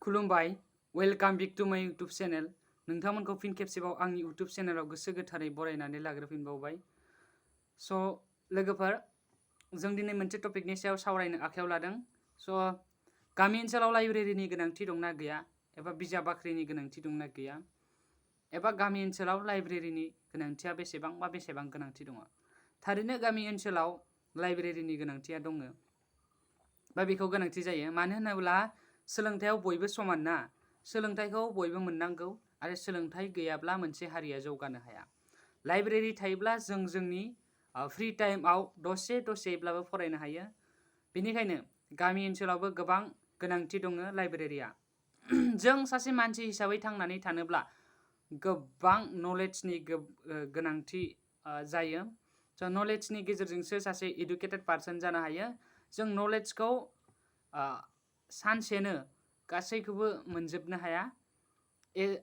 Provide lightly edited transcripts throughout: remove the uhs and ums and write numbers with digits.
खुलुमबाय welcome back to माय YouTube channel नोंथांमोनखौ फिन खेबसेबाव आंनि यूट्यूब चैनलाव गोसो गोथारै बरायनानै लाग्रोफिनबावबाय स' लोगोफोर जों दिनै मोनसे टपिकनि सायाव सावरायनो आखायाव लादों स' गामि ओनसोलाव लाइब्रेरिनि गोनांथि दंना गैया एबा बिजाब बाख्रिनि गोनांथि दंना गैया एबा गामि ओनसोलाव लाइब्रेरिनि गोनांथिया बेसेबां बा बेसेबां गोनांथि दङ थारैनो गामि ओनसोलाव लाइब्रेरिनि गोनांथिया दङ बा बेखौ गोनांथि जायो मानो होनोब्ला सोलोंथायाव बयबो समान ना सोलोंथायखौ बयबो मोननांगौ आरो सोलोंथाय गैयाब्ला मोनसे हारिया जौगानो हाया लाइब्रेरि थायोब्ला जों जोंनि फ्री टाइमआव दसेब्लाबो फरायनो हायो बेनिखायनो गामि ओनसोलावबो गोबां गोनांथि दङ लाइब्रेरिया जों सासे मानसि हिसाबै थांनानै थानोब्ला गोबां नलेजनि गोनांथि जायो स' नलेजनि गेजेरजोंसो सासे इडुकेटेड पार्सन जानो हायो जों नलेजखौ सानसेनो गासैखौबो मोनजोबनो हाया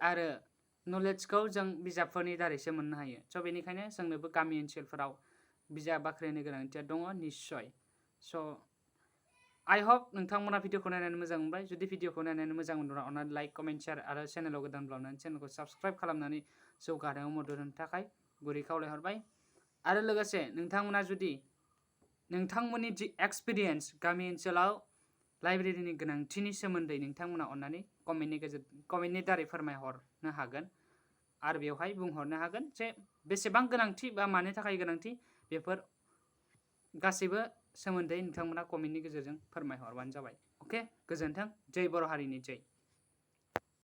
आरो नलेजखौ जों बिजाबफोरनि दारैसो मोननो हायो स' बेनिखायनो जोंनोबो गामि ओनसोलफोराव बिजाब बाख्रिनि गोनांथिया दङ निस्सय स' आइ होप नोंथांमोना भिडिअखौ नायनानै मोजां मोनबाय जुदि भिडिअखौ नायनानै मोजां मोनोब्ला अन्नानै लाइक कमेन्ट शेयार आरो चेनेलाव गोदानब्ला अन्नानै चेनेलखौ साबस्क्राइब खालामनानै जौगानायाव मदद होनो थाखाय गुरै खावलायहरबाय आरो लोगोसे नोंथांमोना जुदि नोंथांमोननि जि एक्सपिरियेन्स गामि ओनसोलाव लाइब्रेरिनि गोनांथिनि सोमोन्दै नोंथांमोना अन्नानै कमेन्टनि दारै फोरमायहरनो हागोन आरो बेवहाय बुंहरनो हागोन जे बेसेबां गोनांथि बा मानि थाखाय गोनांथि बेफोर गासैबो सोमोन्दै नोंथांमोना कमेन्टनि गेजेरजों फोरमायहरबानो जाबाय अके गोजोन्थों जय बर' हारिनि जय